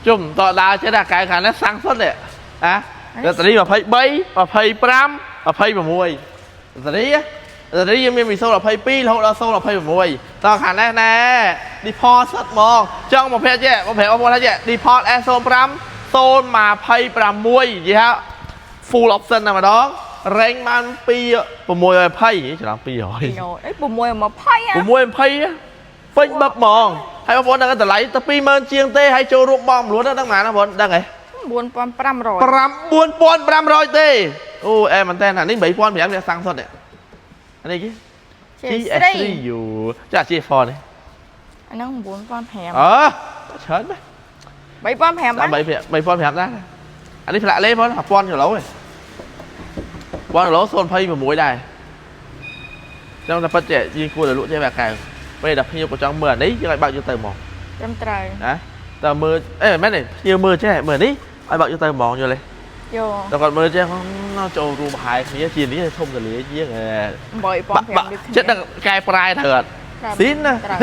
ជុំតដើរចេះតែកែខាងនេះសាំងសុទ្ធនេះអាបាក់តេរី23 25 26បាក់តេរីបាក់តេរីយើងមានពី022រហូតដល់026តខាងនេះណែ Deepal សុទ្ធហ្មងចង់មកប្រាប់ចេះមកប្រាប់បងប្អូនថាចេះ Deepal S05 026និយាយថា full option តែម្ដងរែងបាន2 620ច្រឡំ200 អី620អា 620ពេញបឹបហ្មងហើយបងប្អូនដឹងតម្លៃទៅ20000ជាងទេហើយចូលរួមបងមលួនដឹងប៉ុន្មានណាបងប្អូនដឹងហ៎ 9500 9500ទេអូអែមែនតើអានេះ3500នេះសាំងសុទ្ធនេះអានេះគេ GS3 GS3 យូចា GS4 នេះ អាហ្នឹង9500 អឺច្រើនណាស់ 3500 តាម បាន 3500ដែរអានេះផ្លាក់លេបង1000គីឡូឯង1000គីឡូ026ដែរចឹងតែពិតជាយើងគួរតែលក់ចេះបែកកៅពេលដល់ភ្ញៀវក៏ចង់មើលអានេះយើងឲ្យបើកយកទៅហ្មង ត្រឹមត្រូវ ណាតើមើលអេមិនមែនទេភ្ញៀវមើលចេះមើលនេះឲ្យបើកយកទៅហ្មងយល់ទេ យោ តែគាត់មើលចេះចូលរួមប្រហែលគ្នាជានេះធំទលាជាងបាក់បាក់ 8500ដូចគ្នា ចិត្តដល់កែប្រែត្រូវអត់ស៊ីនណា ត្រូវ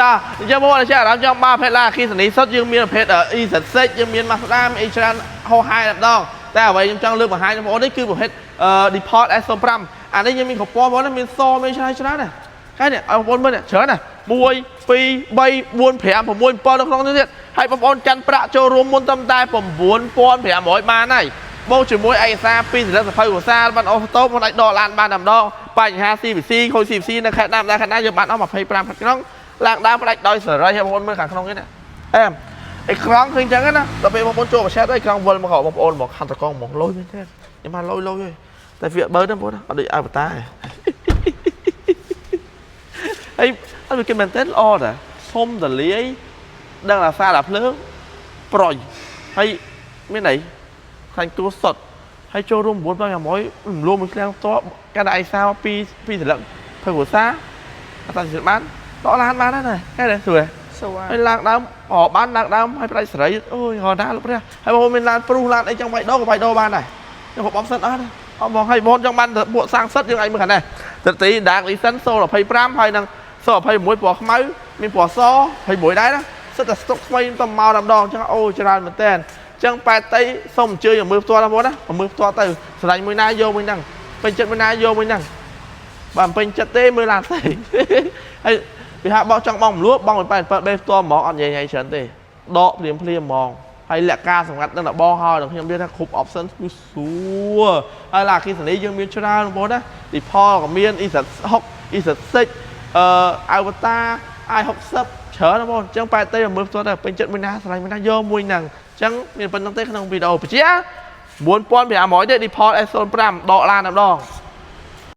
តាអញ្ចឹងបងប្អូនចេះអារម្មណ៍ចង់បានប្រភេទឡានអគ្គិសនីសុទ្ធយើងមានប្រភេទ EZ6 យើងមាន Mazda មានអីច្រើនហោហែតែម្ដងតែអ្វីខ្ញុំចង់លើកបង្ហាញបងប្អូននេះគឺប្រភេទ Deepal S05 អានេះយើងមានកម្ពស់បងប្អូនមានសមានច្រើនច្រើនណាកែនេះឲ្យបងប្អូនមើលនេះច្រើនណា1 2 3 4 5 6 7នៅក្នុងនេះទៀតហើយបងប្អូនចាន់ប្រាក់ចូលរួមមុនត្រឹមតែ9500បានហើយបូកជាមួយឯកសារពីរសន្លឹកសភៅភាសាបានអូតូបងអាចដកឡានបានតែម្ដងបញ្ហា CVC ខូច CVC នៅខេត្តណាម្ដងខេត្តណាយើងបានអស់25ខេត្តក្រុងឡើងដើមផ្ដាច់ដោយសេរីហើយបងប្អូនមើលខាងក្នុងនេះណាអែមអេក្រង់ឃើញចឹងណាដល់ពេលបងប្អូនចូលប្រឆេតអេក្រង់វិលមកបងប្អូនមកខាងតកងមកលុយមែនទេខ្ញុំបានលុយលុយហើយតែវាបើទេបងប្អូនអត់ដូចអវតាទេ ហើយអត់វាគេមែនទេល្អតាធំតលាយដឹងអាសាដល់ភ្លើងប្រយហើយមានអីខ្លាញ់គោសុតហើយចូលរួម9500លួមមួយឃ្លាំងផ្ទាល់កាន់តែឯសាពីពីសន្លឹកភៅភាសាអត់តាសិបានដកឡានបានដែរណាកែដែរស្រួល ស្រួល ហើយឡើងដើមអបានឡើងដើមហើយផ្ដាច់សេរីអូយហរណាលោកព្រះហើយបងប្អូនមានឡានព្រុសឡានអីចង់វាយដោក៏វាយដោបានដែរខ្ញុំក៏បំសិនអស់ដែរអត់បងហើយបងចង់បានពួកសាំងសិតយើងអាចមើលខាងនេះតទី Dark Listen 025ហើយនឹង026ពណ៌ខ្មៅមានពណ៌ស26ដែរណាសិតតែស្តុកថ្មីទៅមកតែម្ដងអញ្ចឹងអូច្រើនមែនតើអញ្ចឹងប៉ែតៃសូមអញ្ជើញឲ្យមើលផ្ទាល់ណាបងណាឲ្យមើលផ្ទាល់ទៅស្រឡាញ់មួយណាយកមួយហ្នឹងពេញចិត្តមួយណាយកមួយហ្នឹងបើមិនពេញចិត្តទេមើលឡានផ្សេង ហើយពីហាបោកចង់បងមលួបង87បេផ្ទាល់ហ្មងអត់និយាយញ៉ៃច្រើនទេដកភ្លាមភ្លាមហ្មងហើយលក្ខការសម្ងាត់នឹងដល់បងហើយដល់ខ្ញុំនិយាយថាគ្រប់ option គឺស្រួលហើយឡាអគ្គិសនីយើងមានច្រើនបងប្អូនណា Deepal ក៏មាន EZ6 EZ6 អឺ Avatar i60 ច្រើនណាស់បងអញ្ចឹងប៉ែតទេមើលផ្ទាល់តែពេញចិត្តមួយណាស្រឡាញ់មួយណាយកមួយហ្នឹងអញ្ចឹងមានប៉ុណ្្នឹងទេក្នុងវីដេអូបជា9500ទេ Deepal S05 ដកឡានតែម្ដង